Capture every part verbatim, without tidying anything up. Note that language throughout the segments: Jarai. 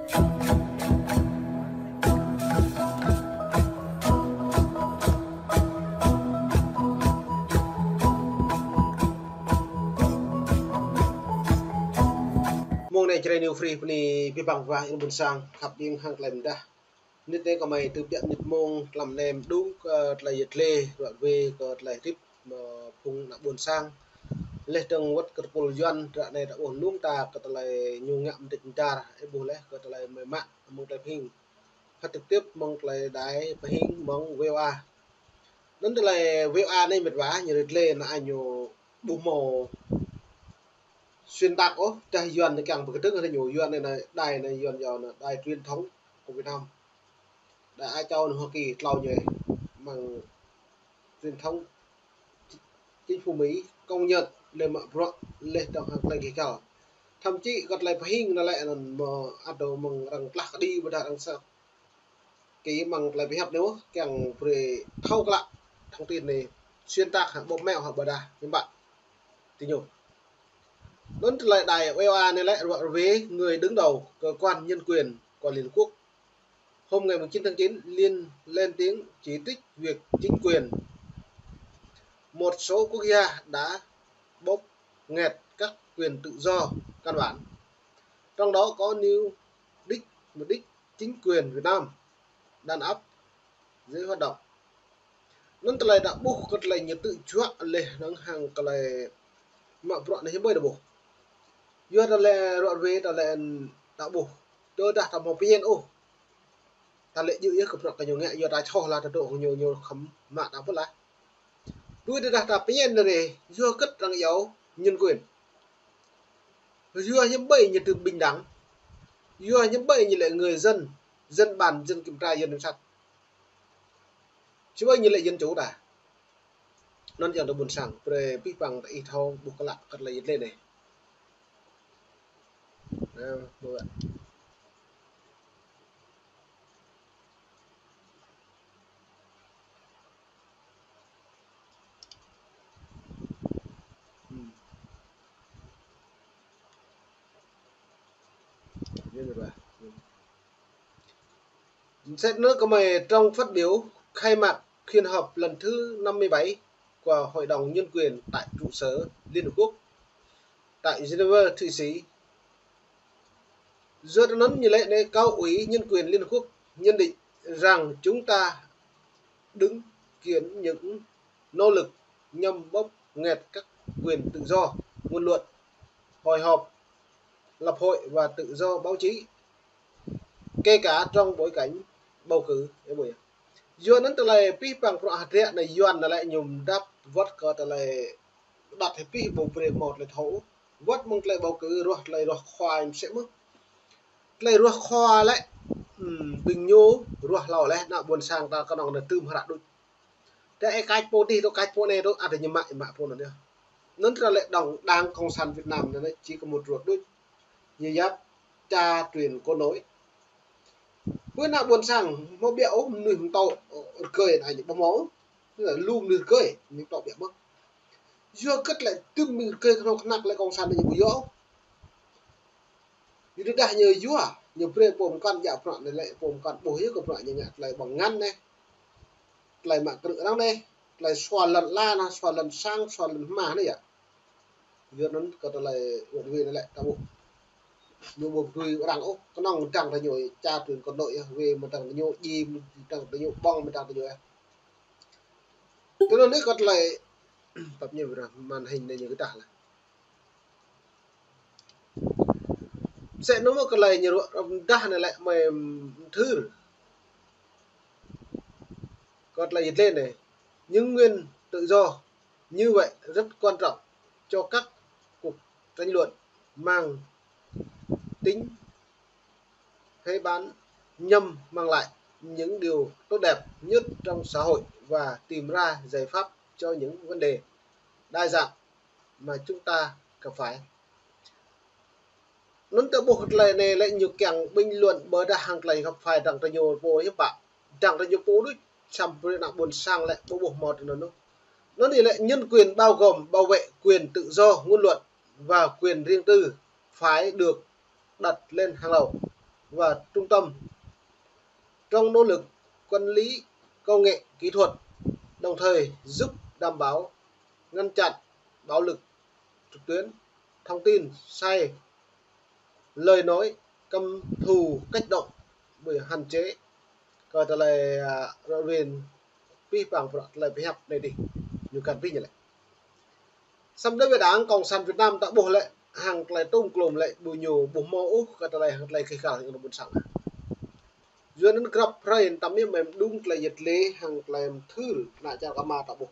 Mông anai Jrai New Free bơni abih bang wa ƀing ƀôn sang khăp ƀing hăng tơlơi mơdah. Nĭt anai kơmơi tŭ biă nĭt mông tlam nem đŭng kơ tơlơi yet lê, ruă ruê kơ tơlơi hơdip mơ̆ phung ană ƀôn sang. Leh dơ̆ng wơ̆t kơ tơpul Yuan, ră anai ta ƀuh num ta kơ tơlơi ñu ngă mơdĕč mơdar, ih ƀuh leh kơ tơlơi mơi mă mơ̆ng tơlơi pơhing. Phát trực tiếp mơ̆ng tơlơi đài pơhing mơ̆ng V O A. Anŭn tơlơi V O A anai mĕt wa, ñu rĭt lê ană ñu ƀuh mơ̆ xuyên tạc ôh, dah Yuan anai kiăng pơkơdơ̆ng hơdai ñu, Yuan anai, anai đài anai, Yuan yua anai đài truyền thống của Việt Nam. Đài Á Châu anai Hoa Kỳ tlâo ñu mơ̆ng truyền thống chính phủ Mỹ công nhận leh mă bruă leh dơ̆ng hăng tơlơi gêh gal. Thậm chí kơ tơlơi pơhing anai lĕ anŭn mơ̆ ăt dŏ mơ̆ng arăng tlah kơđi ƀôdah arăng sa kơ mơ̆ng tơlơi pơhiăp anai mơ̆ kiăng brơi thâo klă thông tin anai xuyên tạc hă bóp méo hă ƀôdah hiư̆m pă tui ñu. Anŭn tơlơi đài V O A anai lĕ ruă ruê người đứng đầu cơ quan nhân quyền của Liên Hợp Quốc hôm ngày mùng chín tháng chín liên, lên tiếng chỉ trích việc chính quyền một số quốc gia đã bóp nghẹt các quyền tự do căn bản. Trong đó có New Đích, Mục Đích, chính quyền Việt Nam đàn áp giới hoạt động. Anŭn tơlơi ta ƀuh kơ tơlơi ñu tŭ juă leh dơ̆ng hăng tơlơi mă bruă anai hiư̆m ƀơi ta ƀuh. Yua tơlơi ruă ruê tơlơi ta ƀuh. Tơdah ta mơ̆ pơñen ôh. Ta lĕ djơ̆ yơh kơ bruă kơ ñu ngă, yua ta čoh lah ta dŏ kơ ñu, ñu khŏm mă ta pơlah. Tui tơdah ta pơñen anai, yua hơget arăng iâu nhân quyền. Yua hiư̆m ƀơi ñu tŭ bình đẳng. Yua hiư̆m ƀơi ñu lĕ người dân, dân bàn, dân kiểm tra, dân giám sát. Či ƀơi ñu lĕ dân chủ ta. Anŭn yơh ta ƀôn sang, brơi abih bang ta ih thâo ƀuh klă kơ tơlơi yet lê anai. Anai, ƀuh. Hmm. Yua anai ƀă. Sĕt anŭn kơmơi trong phát biểu khai mạc phiên họp lần thứ năm mươi bảy của Hội đồng Nhân quyền tại trụ sở Liên Hợp Quốc tại Geneva, Thụy Sĩ. Yua anŭn ñu lĕ anai, Cao ủy Nhân quyền Liên Hợp Quốc nhận định rằng chúng ta chứng kiến những nỗ lực nhằm bóp nghẹt các quyền tự do ngôn luận, hội họp, lập hội và tự do báo chí, kể cả trong bối cảnh bầu cử. Yua anŭn tơlơi abih bang bruă hơdră anai Yuan anai lĕ ñu đăp wơ̆t kơ tơlơi đăt hơpĭ ƀu brơi mơ̆ tơlơi thâo. Wơ̆t mơ̆ng tơlơi bầu cử ruah tơlơi ruah khua mơsĕ mơ̆. Tơlơi ruah khua lĕ, hmm, ƀing ñu ruah hlâo leh, ană ƀôn sang ta kơnơ̆ng anai tơm hră đôč. Tơ ih kač pô dih, tơ kač pô anai, tơ ăt ñu mă, mă pô anŭn yơh. Anŭn tơlơi đảng, Đảng Cộng sản Việt Nam anai či kơ mŭt ruă đôč. Ñu yap cha truyền con nối. Ƀơi ană ƀôn sang mơ̆ biă ôh, mơnuih mơtâo rơgơi anai ñu ƀu mơ̆. Lu mơnuih rơgơi, mơnuih mơtâo biă mơ̆. Yua hơget lĕ tơm mơnuih rơgơi kơnơ̆ng kơnăk lĕ cộng sản anai ñu ƀu yua ôh. Yua dah ñu yua, ñu brơi pô mơkăn djă bruă anai lĕ pô mơkăn ƀuh yơh kơ bruă ñu ngă tơlơi ƀơ̆ng ngăn anai. Tơlơi mă krư̆ arăng anai, tơlơi sua lŏn ala anai, sua lŏn sang, sua lŏn hma anai yơh. Yua anŭn kơ tơlơi wơ̆t wê anai lĕ ta ƀuh. Ñu ƀu pơdui arăng ôh, kơnơ̆ng dăng tơ ñu cha truyền con nối yơh, wê mơ̆ dăng tơ ñu, djai mơ̆ dăng tơ ñu, ƀơ̆ng mơ̆ dăng tơ ñu yơh. Tui anŭn anai kơ tơlơi, pap ñu ƀrah màn hình anai ñu kơdah lah. Sĕt anŭn mơ̆ kơ tơlơi ñu ruă rơmdah anai lĕ mơi mơthưr. Kơ tơlơi yet lê anai, những quyền tự do như vậy rất quan trọng cho các cuộc tranh luận mang tính phê phán nhằm mang lại những điều tốt đẹp nhất trong xã hội và tìm ra giải pháp cho những vấn đề đa dạng mà chúng ta gặp phải. Anŭn ta ƀuh tơlơi anai lĕ ñu kiăng bình luận ƀôdah hăng tơlơi gặp phải dăng tơ ñu pô hiư̆m pă. Dăng tơ ñu pô đôč, samơ̆ ană ƀôn sang lĕ ƀu ƀuh mơ̆ tui anŭn. Anŭn lĕ nhân quyền bao gồm bảo vệ quyền tự do ngôn luận và quyền riêng tư phải được đặt lên hàng đầu. và trung tâm trong nỗ lực quản lý công nghệ kỹ thuật, đồng thời giúp đảm bảo ngăn chặn bạo lực trực tuyến, thông tin sai, lời nói căm thù kích động, ƀơi hạn chế. Kơ tơlơi, a, ră ruai pih pang prăk tơlơi pơhiăp anai dih, ñu kăn pih ñu lĕ. Samơ̆ đơi wơ̆t Đảng Cộng sản Việt Nam ta ƀuh lĕ, hăng tơlơi tôm klôm lĕ, ƀu ñu ƀuh mơ̆ ôh, kơ tơlơi hăng tơlơi kih kal hăng ƀôn sang. Yua anŭn grăp hrơi tăm yơh mơ̆ng đŭng tơlơi yet lĕ, hăng tơlơi mơthưr, ană čar kơ ma ta ƀuh.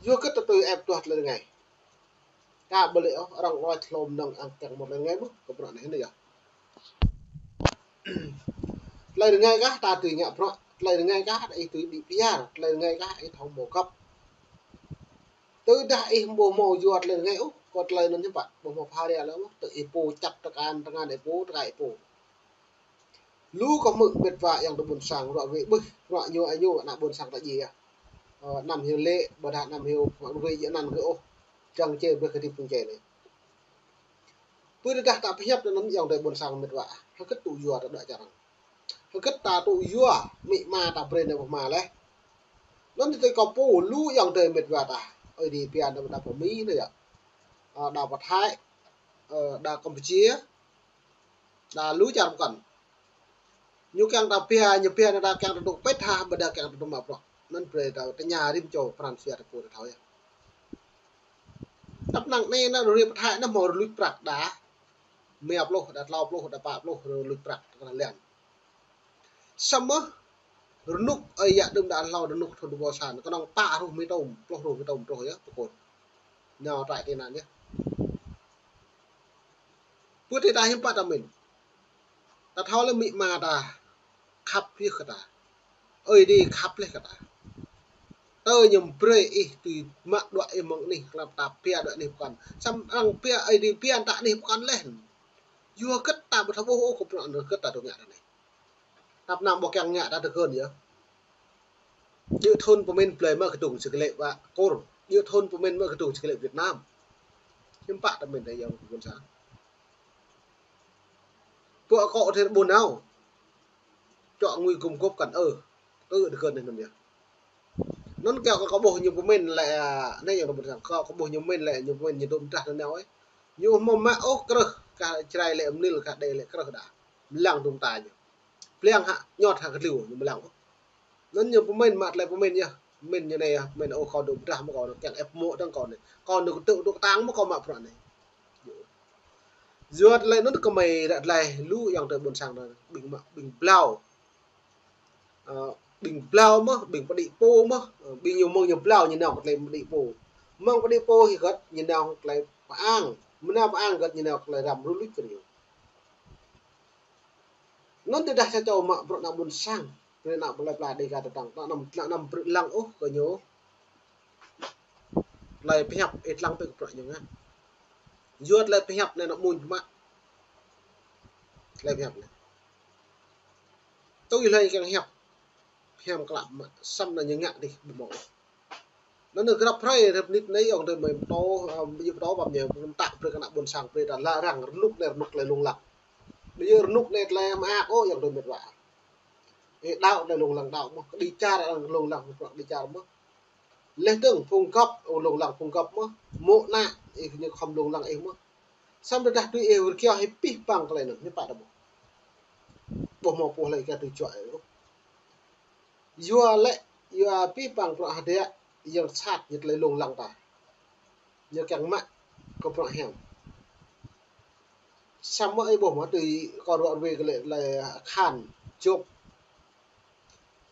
Yua kơ ta tui ĕp tuah tơlơi rơngai. Ka ƀu lĕ ôh, arăng ruai hlô mơnơ̆ng ang kiăng mơ̆ tơlơi rơngai mơ̆, kơ prăk anai hơnai yơh. Tơlơi rơngai kah ta tui ngă prăk, tơlơi rơngai kah ta ih tui đĭ piar, tơlơi rơngai kah ih thâo mơ̆ găp. Tơdah ih ƀu mơ̆ yua tơlơi rơngai ôh, kơ tơlơi anŭn hiư̆m pă, ƀu mơ̆ pha ria lĕ mơ̆, tơ ih pô čăp tơkan, tơngan ih pô, tơkai ih pô. Lu kơ hmư̆ met wa ayŏng adơi ƀôn sang ruă wĕ ƀuh, ruă ñu ai ñu ană ƀôn sang ta djai yơh. Ơ, anăm hyu lĕ, ƀôdah anăm hyu ruă wĕ djai anăn kơ ôh. Čang čê brơi kơ tip pung čê lĕ. Pơ tơdah ta pơhiăp anŭn ayŏng adơi ƀôn sang met wa. Hơget tŭ yua ta đuaĭ čar arăng. Hơget ta tŭ yua amĭ ama ta brơi anai ƀuh ma leh. Anŭn tơl kơ pô lu ayŏng adơi met wa ta. Ơi adơi pia anŭn đa pơ Mi anai yơh. Ơ, đa pơ Thái, ơ, đa Campuchia, đa lu čar pơkŏn. Ñu kiăng ta pia, ñu pia anŭn đa kiăng ta dŏ pĕt hă, ƀôdah kiăng ta dŏ mă prăk. Anŭn brơi ta tơña rĭm čô pran jua ta pô ta thâo yơh. Tăp năng anai anŭn rĭm pơ Thái anŭn mơ̆ rơluč prăk đa. Mia pluh, đa klâo pluh, đa pă pluh, rơluč prăk ta kơnang lĕ. Samơ̆ rơnŭk ơi yă đưm đă hlâo rơnŭk thun dua ƀôl sa, kơnơ̆ng pă rơh mi tôm, pluh rơh mi tôm truh yơh, pơkŏn. Nao trại tị nạn yơh. Pơ tơdah hiư̆m pă ta mĭn. Ta thâo lĕ amĭ ama ta khăp yơh kơ ta. Ơi adơi khăp leh kơ ta. Tơ ñu brơi ih tui mă đuaĭ ih mơ̆ng anih, klăm ta pia đuaĭ anih pơkŏn. Samơ̆ arăng pia ơi adơi pia ta anih pơkŏn leh. Yua hơget ta ƀu thâo ƀuh ôh kơ prăk anŭn hơget ta dŏ ngă ta anai. Tăp năng ƀu kiăng ngă ta tơgơ̆n yơh. Djơ̆ thun pơmĭn blơi mă kơdŭng čơkơlĕ wa Kur. Djơ̆ thun pơmĭn mă kơdŭng čơkơlĕ Việt Nam. Hiư̆m pă ta mĭn ta ayŏng ƀôn sang. Pô akŏ tơl ƀu nao. Čŏk ngui gum gôp kăn ơ. Tơ tơgơ̆n anai anŭn yơh. Anŭn kiăng kơ kâo ƀuh ñu pơmĭn lĕ, a, anai ayŏng adơi ƀôn sang. Kâo, kâo ƀuh ñu pơmĭn lĕ, ñu pơmĭn ñu dŏ mơdrah anŭn nao ơi. Ñu mơ̆ mă ôh krơh, kah Jrai lĕ mơnil, kah Đê lĕ krơh đa. Mơlang dŭm ta ñu. Pliăng hă, ñot hă kơ tơlơi ñu mơlang ôh. Anŭn ñu pơmĭn mă tơlơi pơmĭn yơh. Pơmĭn ñu anai yơh, pơmĭn ôh kâo dŏ mơdrah mơ̆ kâo anŭn kiăng ĕp mơ̆ dơ̆ng kâo anai. Kâo anŭn kơtư̆ dŏ tang mơ̆ kâo mă prăk anai. Yua tơlơi anŭn kơmơi ră tơlơi lu ayŏng adơi ƀôn sang anŭn ƀing mă, ƀing blao. Ơ, ƀing blao mơ̆, ƀing pơđĭ pô mơ̆, ơ, ƀing ñu mơ̆ng ñu blao ñu nao kơ tơlơi pơđĭ pô. Mơ̆ng pơđĭ pô hĭ hơget ñu nao kơ tơlơi pơang. Mơ̆ nao pơang hơget ñu nao kơ tơlơi răm rơluč kơ ñu. Anŭn tơdah sa čô mă bruă ană ƀôn sang, brơi ană ƀôn lai pla Dêga tơdang, ta anăm, ta anăm brơi lăng ôh kơ ñu. Tơlơi pơhiăp ih lăng pĕ kơ bruă ñu ngă. Yua tơlơi pơhiăp anai anŏ amuñ pơmă. Tơlơi pơhiăp anai. Tui hlơi kiăng hiăp. Pơhiăp klă mă, samơ̆ anai ñu ngă dih ƀu mơ̆. Anŭn anai grăp hrơi rơp nit anai ayŏng adơi mơi pơtô, a, ƀu djơ̆ pơtô ƀăm ñu, pơtă brơi kơ ană ƀôn sang brơi ta la arăng rơnŭk anai rơnŭk tơlơi lông lăng. Ƀu djơ̆ rơnŭk anai tơlơi mơak ôh ayŏng adơi met wa. Ơ, đaŏ tơlơi lông lăng đaŏ mơ̆, kơđi čar arăng lông lăng, kơđi čar mơ̆. Leh dơ̆ng phung găp, ơ, lông lăng phung găp mơ̆. Mô̆ ană, ih ñu khŏm lông lăng ih mơ̆. Samơ̆ tơdah tui ih wơr kiaŏ hĭ pih pang tơlơi anŭn, ñu pă ta ƀuh. Ƀuh mơ̆ ƀuh lĕ kơ tui čuă ih. Yua lĕ, yua pih pang bruă hơdră, yang sat ñu tơlơi lông lăng ta. Ñu kiăng mă kơ bruă hiam. Samơ̆ ih ƀuh mơ̆ tui kâo ruă ruai kơ lĕ, lĕ akhan Jôb.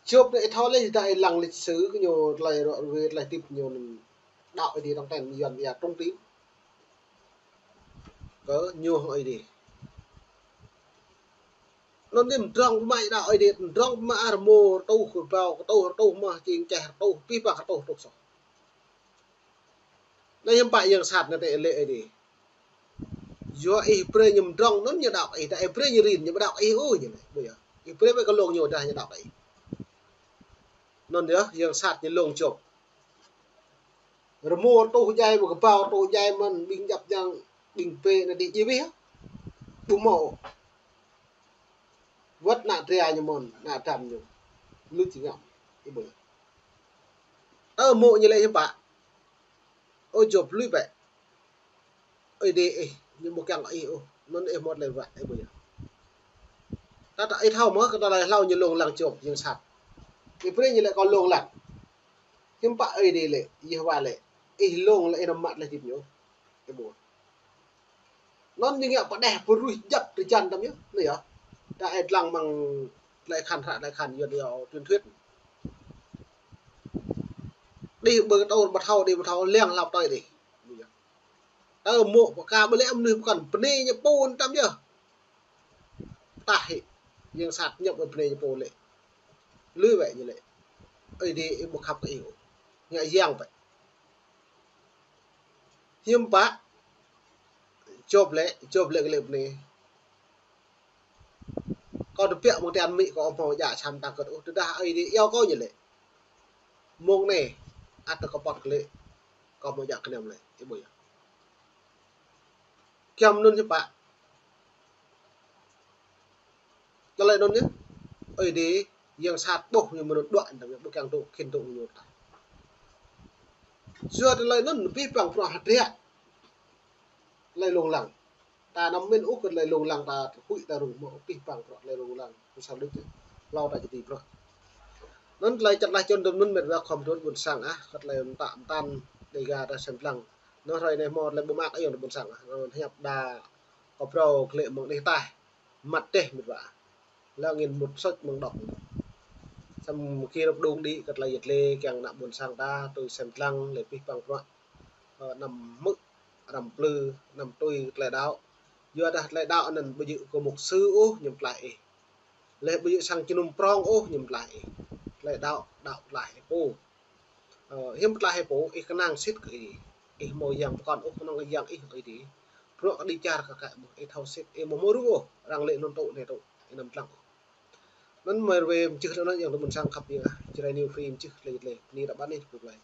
Jôb anai ih thâo lĕ dah ih lăng lịch sử kơ ñu tơlơi ruă ruai tơlơi hơdip ñu anŭn đaŏ Ơi Adai tong ten Yuan ƀia trung tín. Kơ ñu Ơi Adai. Anŭn anai mơdrŏng pơmă đaŏ Ơi Adai, mơdrŏng pơmă rơmô rơtuh, kơbao rơtuh, rơtuh mơ̆, čing čeh rơtuh, pih pang rơtuh, rơtuh soh. Anai hiư̆m pă yang sat anai tơlơi Ơi Adai. Yua ih brơi ñu mơdrŏng anŭn ñu đaŏ ih, dah ih brơi ñu rin ñu ƀu đaŏ ih ôh ñu anai. Ƀu yơh. Ih brơi ƀơi kơ lông ñu dah ñu đaŏ ih. Anŭn yơh yang sat ñu lông Jôb. Rơmô rơtuh djai mơ̆, kơbao rơtuh djai mơ̆n, ƀing djăp djang, ƀing pê anai dih djai wih. Ƀu mơ̆. Wơ̆t ană dra ñu mơ̆n, ană dăm ñu. Lu či ngă. Ih ƀuh yơh. Tơ mô̆ ñu lĕ hiư̆m pă. Ơ Jôb lui bĕ. Ơi Adai ih, ñu ƀu kiăng ih ôh. Anŭn ih mơ̆t lĕ wă, ih ƀuh yơh. Ta ta ih thâo mơ̆, kơ ta lĕ hlâo ñu lông lăng Jôb, yang sat. Ih brơi ñu lĕ kâo lông lăng. Hiư̆m pă Ơi Adai lĕ, Yêhôwa lĕ. Ih lông lĕ ih anăm mă lĕ hơdip ñu. Ih ƀuh. Anŭn ñu ngă pơđeh pơruih jăp tơjan tăm yơh, anai yơh. Ta ih lăng mơ̆ng tơlơi akhan hră, tơlơi akhan yuan yơh truyền thuyết. Đih ƀơi kơtŭr ƀu thâo, đih ƀu thâo, lăng hlăp tơi đih. Tơ mô̆ pơka ƀơi lĕ mơnuih pơkŏn, bơnai ñu pô tăm yơh. Tah hĭ, yang sat ñăp ƀơi bơnai ñu pô lĕ. Lui bĕ ñu lĕ. Ơi Adai ih ƀu khăp kơ ih ôh. Ngă yang bĕ. Hiư̆m pă, Jôb lĕ, Jôb lĕ kơ lĕ bơnai. Kâo tơbiă mơ̆ng tian amĭ kâo ƀu hmâo djă čăm tang kơt ôh, tơdah Ơi Adai iâu kâo ñu lĕ. Mông anai, ăt kâo pơ̆t kơ lĕ, kâo hmâo djă kơnăm lĕ, ih ƀuh yơh. Kiăng anŭn hiư̆m pă. Tơlơi anŭn yơh, Ơi Adai, yang sat ƀuh ñu mơ̆n đuaĭ tăm yơh, ƀu kiăng tŭ, khĭn tŭ ñu ta. Yua tơlơi anŭn, abih bang bruă hơdră. Tơlơi lông lăng. Ta anăm mĭn ôh kơ tơlơi lông lăng ta huĭ ta rŭng mơ̆, abih bang bruă tơlơi lông lăng. Ƀu sa luč yơh. Hlâo ta či tui bruă. Anŭn tơlơi čăt laih čun tơm anŭn mĕt wa khŏm đŭn ƀuôn sang ah, kơ tơlơi mơtă mơtăn Dega ta sem lăng. Anŭn hrơi anai hmâo tơlơi ƀu mă kơ ayŏng adơi ƀuôn sang ah. Anŭn hiăp đa kơ phrâo kơ lĕ mơ̆ng đih taih. Măt tĕh mĕt wa. Lăng ngĭn mŭt sôč mơ̆ng đŏk. Samơ̆ kơ rơ̆p đung đĭ kơ tơlơi yet lê kiăng ană ƀuôn sang ta tui sem lăng lĕ abih bang bruă. Ơ, anăm hmư̆, anăm plư, anăm tui tơlơi đaŏ. Yua dah tơlơi đaŏ anŭn ƀu djơ̆ kơ mục sư ôh ñu pơklaih ih. Lĕ ƀu djơ̆ sang jơnum prŏng ôh ñu pơklaih ih. Tơlơi đaŏ, đaŏ pơklaih ih pô. Ơ, hiư̆m pơklaih ih pô, ih kơnang sĭt kơ ih. Ih hmâo yang pơkŏn ôh, kơnơ̆ng yang ih ih đĭ. Bruă kơ đĭ čar kơ kă ƀuh, ih thâo sĭt, ih ƀu hmâo rŭ ôh, arăng lĕ anŭn tŭ, anai tŭ, ih anăm tlăng ôh. Anŭn mơi rơwe mơčih anŭn yang tơ ƀuôn sang khăp yang ah, Jrai New Free mơčih lĕ lĕ, bơni ră anai tơpul lĕ.